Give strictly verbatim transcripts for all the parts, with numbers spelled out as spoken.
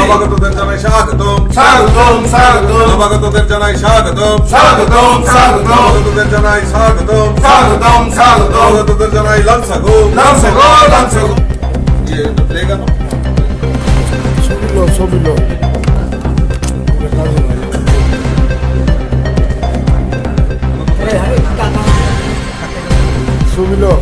নবাগতদের জানাই স্বাগতম। স্বাগতম, স্বাগতম। নবাগতদের জানাই স্বাগতম। স্বাগতম, স্বাগতম। নবাগতদের জানাই স্বাগতম। স্বাগতম, স্বাগতম। নবাগতদের জানাই লামসাগো। লামসাগো, লামসাগো। ইয়ে, এটা play গান। ছবি লো, ছবি লো। ছবি লো।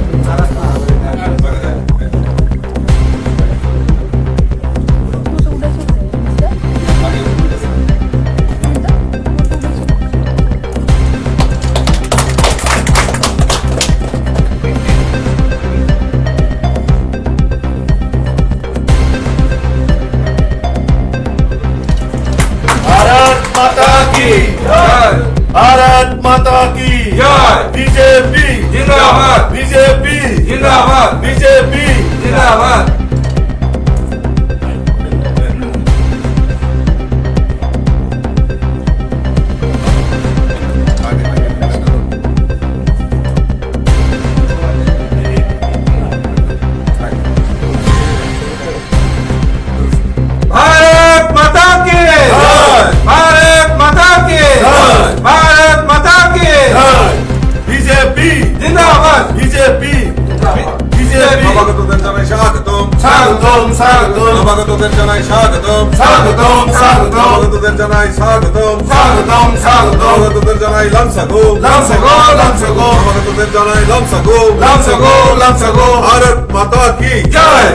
भारत माता की जय। भारत माता की जय। बीजेपी जिंदाबाद। बीजेपी जिंदाबाद। बीजेपी जिंदाबाद। भारत माता की जय। भारत माता की जय। भारत माता की जय। बीजेपी जिंदाबाद। बीजेपी। बीजेपी। নবাগতদের জানাই স্বাগতম। স্বাগতম, স্বাগতম। নবাগতদের জানাই স্বাগতম। স্বাগতম, স্বাগতম। নবাগতদের জানাই স্বাগতম। স্বাগতম, স্বাগতম। নবাগতদের জানাই লামসাগো। লামসাগো, লামসাগো। নবাগতদের জানাই লামসাগো। লামসাগো, লামসাগো। भारत माता की जय।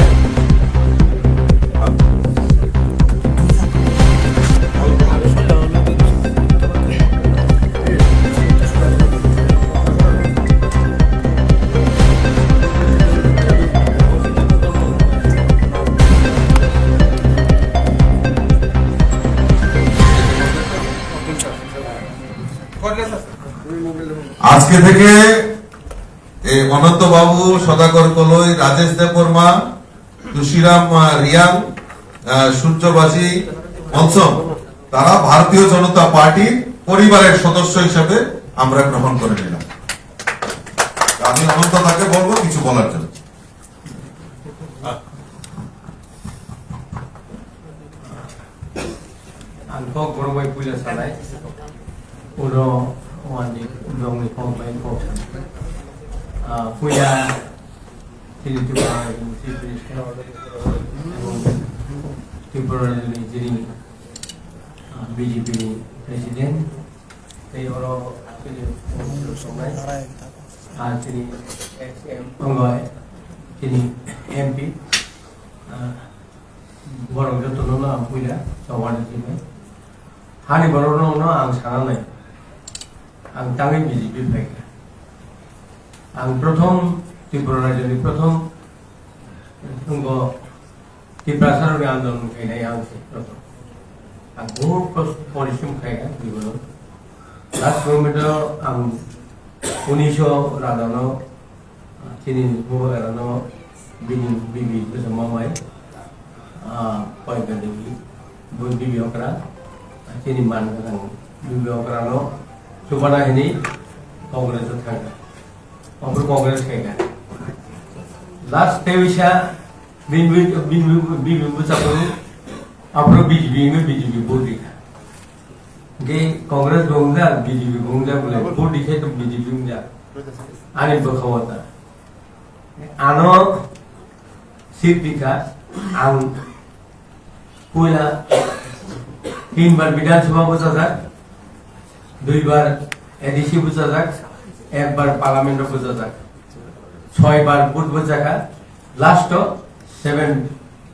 আজকে থেকে এই অনন্ত বাবু, সদাগর কলই, রাজেশ দেববর্মা, তুশিরাম, আহ, রিয়াং, আহ, সূর্যবাসী, মনসম, তারা ভারতীয় জনতা পার্টির পরিবারের সদস্য হিসেবে আমরা গ্রহণ করে নিলাম। আমি অনন্ত তাকে বলবো কিছু বলার জন্য। Ang kok borok bai puila sanai, ulo wani dongni kok bai kok sanai. Ah, puila chini Tripura ni Chief Minister, ebong Tripura ni chini, ah, B J P ni President, tei oro chini songnai, ah, chini ex M, chini M P, ah, Borok jotono no ang puila chobani sinai. Hani borok no no ang sana nai. Ang tangwi B J P phaikha. Ang prothom Tripura rajyoni prothom wngkha Tiprasa rokni andolon khainai ang se prothom. Ang bohut kos-, porishrom khaikha jibon o. Last moment o ang unisho radano Chini bubagrano bini bibi bwsa mamai, ah, Paita Devi, bo bibi okra, chini man kwthang bibi okrano chubana hini Congress o thangkha. Obo Congress khaikha. Last tewisa bini, bini, bini bwsa kunu, aphuru B J P wngwi B J P vote rikha. Hingke Congress bo wngjak, B J P bo wngjak bole, vote rikhe to B J P wngjak. Ani bwkha o ta. Ano seat rikha, ang puila tinbar Bidhan Sabha bwchajak, duibar A D C bwchajak, ekbar Parliament o bwchajak, soibar vote bwchakha, last o seven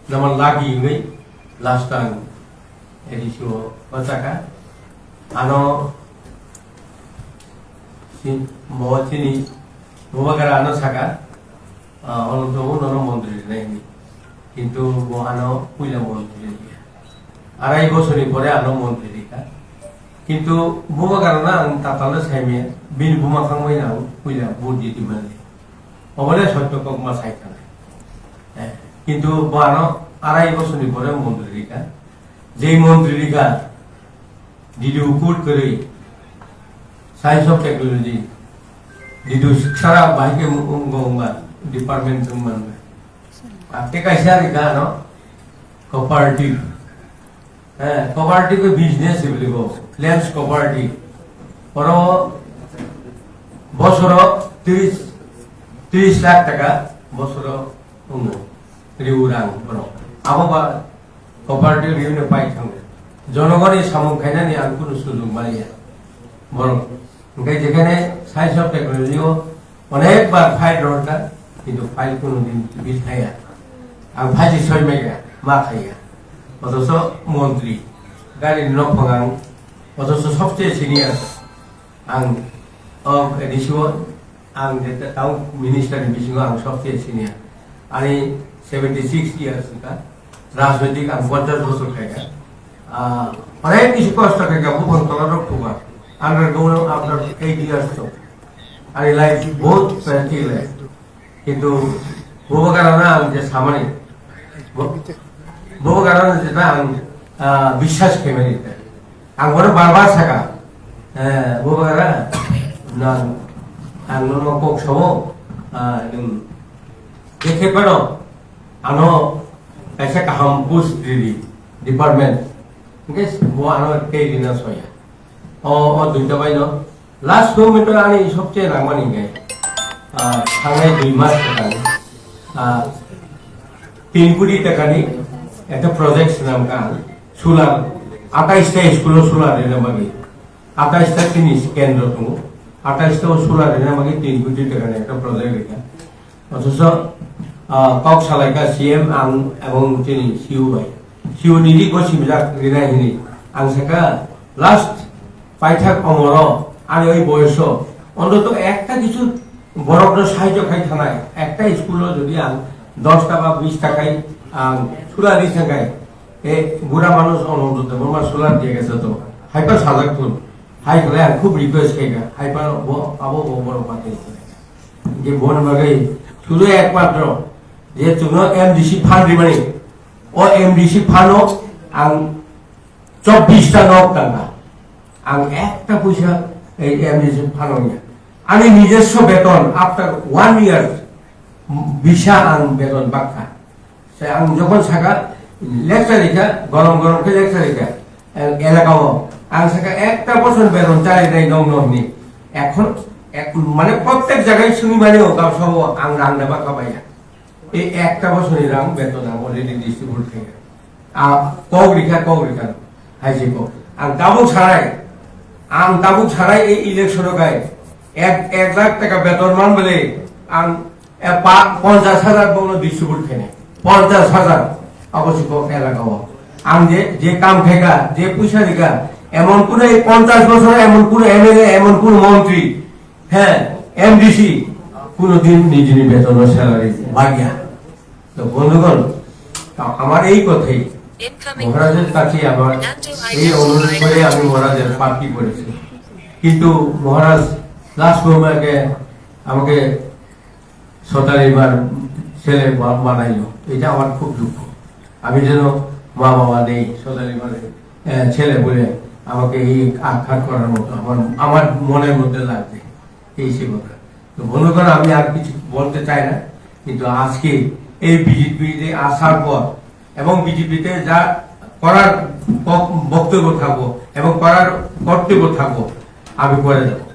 number lucky wngwi last o ang A D C o bwchakha. Ano si-, bo chini bubagra ano saka, ah, ono to uno no montri rinai hini. Kintu bo ano puila montri rikha. Arai bosorni pore ano montri rikha. Kintu bubagra no ang tatal no saimaya, bini buma khangbai no ang puila vote di di mani. Obole sotto kokma sai thanai. Eh, kintu bo ano arai bosorni pore montri rikha. Jei montri rikha, D D O code kwrwi, Science of Technology, D D O sara bahai khe wng-, wngma department wngma wngma. Ate kaisa rikha ano cooperative, Eh, cooperative business hibiligo, Lens Cooperative. Oro bosoro tris, tris lakh taka bosoro wngo, riu rang borok. Abo ba cooperative riu no pai thango. Jonogoni samung khainani ang kunu sujung maliya. Borok Hingke jekhane science of technology o onek bar file rohorkha, kintu file kono din bill khaiya. Ang phaji soi maiya, ma khaiya. Othocho montri, gari ni nok phangang, othocho sobse senior. Ang o A D C o, ang je town minister ni bisingo ang sobse senior. Ani seventy six years wngkha. Rajnoitik ang ponchash bosor khaikha. Ah, onek bisi kosto khaikha, buphang tola rok thuba. Under government after eight years to. Ani life both fancy life. Kintu bubagrano ang je samani. Bu-, bubagrano je ang, ah, biswas khaimani. Ang bono bar bar saka. Eh, bubagra, nang, ang nono kok sao, ah, nwng je khe phano, ano kaisa kaham post ridi, department. Hingke bo ano tei rina soya. O, o duita bai no. Last government o ani sobche nangmani hingke, ah, thangnai dui mas ni, ah, tin koti taka ni ekta project swnam kha ang. Solar, atais ta school o solar rina bagwi. Atais ta chini kendro tongo. Atais ta o solar rina bagwi tin koti taka ni ekta project rikha. Othocho, ah, kok salaikha C M ang ebong chini C E O bai. C E O ni ri gosimjak rinai hini. Ang sakha last paithak omoro ani oi boyoso ontoto ekta kichu borokno sahajyo khai thanai. Ekta school o jodi ang dos taka, bis takai ang sula ri thangkai, e bura manuj Anando Debbarma sula diya gese to. Haipa sajak thun. Hai khlai ang khub request khaikha. Haipa bo, abo bo borok bathai. Je bon bagwi sudu ekmatro je chwngno M D C fund rimani, o M D C fund o ang chobbish ta nok tangka, ang ekta puisa ei M D C fund o ya. Ani nijoswo beton after one year bisa ang beton bakha. Sai ang jokhon saka lecture rikha, gorom gorom khe lecture rikha, el-, elaka o. Ang saka ekta bosor beton chari nai nong nong ni. Ekhon ek-, mane prottek jagai suni mani o gabsa o ang rang deba kabaya. Ei ekta bosor ni rang beton ang already distribute khe. A kok rikha, kok rikha. Hai se kok. Ang tabuk sarai. Ang tabuk sarai ei election o kai. Ek, ek lakh taka beton man bole ang E, pa-, ponchash hajar bono distribute khainai. Ponchash hajar. Abo se kok elaka o. Ang je, je kam khaikha, je puisa rikha, emon kuno ei ponchash bosor emon kuno M L A, emon kuno montri, he, M D C, kuno din nijini betono salary bagya. To bondhugon, to amar ei kothai, Incoming মহারাজের কাছে আমার এই অনুরোধ করে আমি মহারাজের প্রার্থী করেছি। কিন্তু মহারাজ লাস্ট মোমেন্টে আমাকে সতারিমার ছেলে বা-, বানাইলো, এটা আমার খুব দুঃখ। আমি যেন মা বাবা নেই, সতারিমার, আহ, ছেলে বলে আমাকে এই আখ্যা করার মতো আমার, আমার মনের মধ্যে লাগছে এই সে কথা। তো বন্ধুগণ, আমি আর কিছু বলতে চাই না, কিন্তু আজকে এই বিজেপিতে আসার পর এবং বিজেপিতে যা করার ব-, বক্তব্য থাকবো এবং করার কর্তব্য থাকবো, আমি করে দেবো।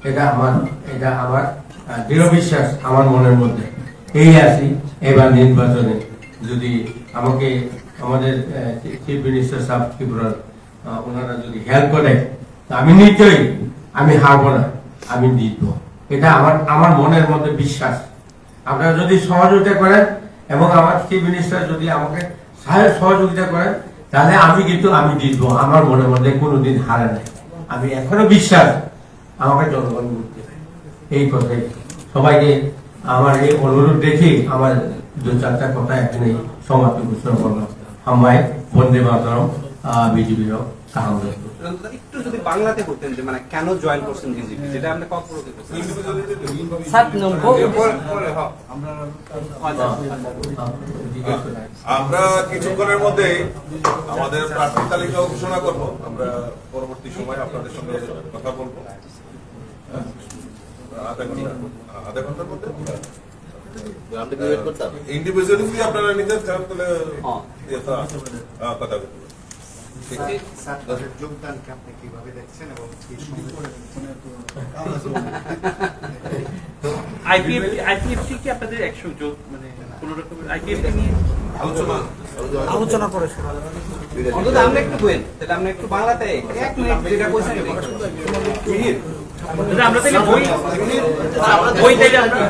এটা আমার, এটা আমার, আহ, দৃঢ় বিশ্বাস আমার মনের মধ্যে। এই আছি, এবার নির্বাচনে যদি আমাকে আমাদের, আহ, চিফ মিনিস্টার সাহেব ত্রিপুরার, আহ, ওনারা যদি হেল্প করে, তো আমি নিশ্চয়ই, আমি হারবো না, আমি জিতবো। এটা আমার, আমার মনের মধ্যে বিশ্বাস। আপনারা যদি সহযোগিতা করেন এবং আমার চিফ মিনিস্টার যদি আমাকে সাহায্য সহযোগিতা করেন, তাহলে আমি কিন্তু, আমি জিতবো। আমার মনের মধ্যে কোনোদিন হারে নাই। আমি এখনো বিশ্বাস আমাকে জনগণ ভোট দেবে। এই কথাই সবাইকে আমার এই অনুরোধ রেখে আমার দু চারটা কথা এখানে সমাপ্তি ঘোষণা করলাম। হামবাই, বন্দে মাতরম, আহ, বিজেপি হোক, কাহাম হোক। একটু যদি বাংলাতে করতেন যে মানে কেন জয়েন করছেন বিজেপি, যেটা আপনি কক্সবাজারে করছেন। সাত নম্বর। পরে, পরে, হ্যাঁ। আচ্ছা। আমরা কিছুক্ষণের মধ্যে আমাদের প্রার্থী তালিকাও ঘোষণা করব। আমরা পরবর্তী সময় আপনাদের সঙ্গে কথা বলবো। হ্যাঁ? আধা ঘন্টা, আধা ঘন্টার মধ্যে? আমরা কি ওয়েট করতাম? ইন্ডিভিজুয়ালি যদি আপনারা নিতে চান, তাহলে হ্যাঁ। ইয়ে তো, আহ, কথা বলবো। স্যার, তাদের যোগদানকে আপনি কিভাবে দেখছেন এবং কি সঙ্গে আইপিএফটি আইপিএফটি কি আপনাদের একশো যোগ মানে কোনো রকমের আইপিএফটি নিয়ে আলোচনা করেছে? অন্তত আমরা একটু বইন, তাহলে আমরা একটু বাংলাতে এক মিনিট যেটা বলছেন, আমরা তাহলে বই বই থেকে আমরা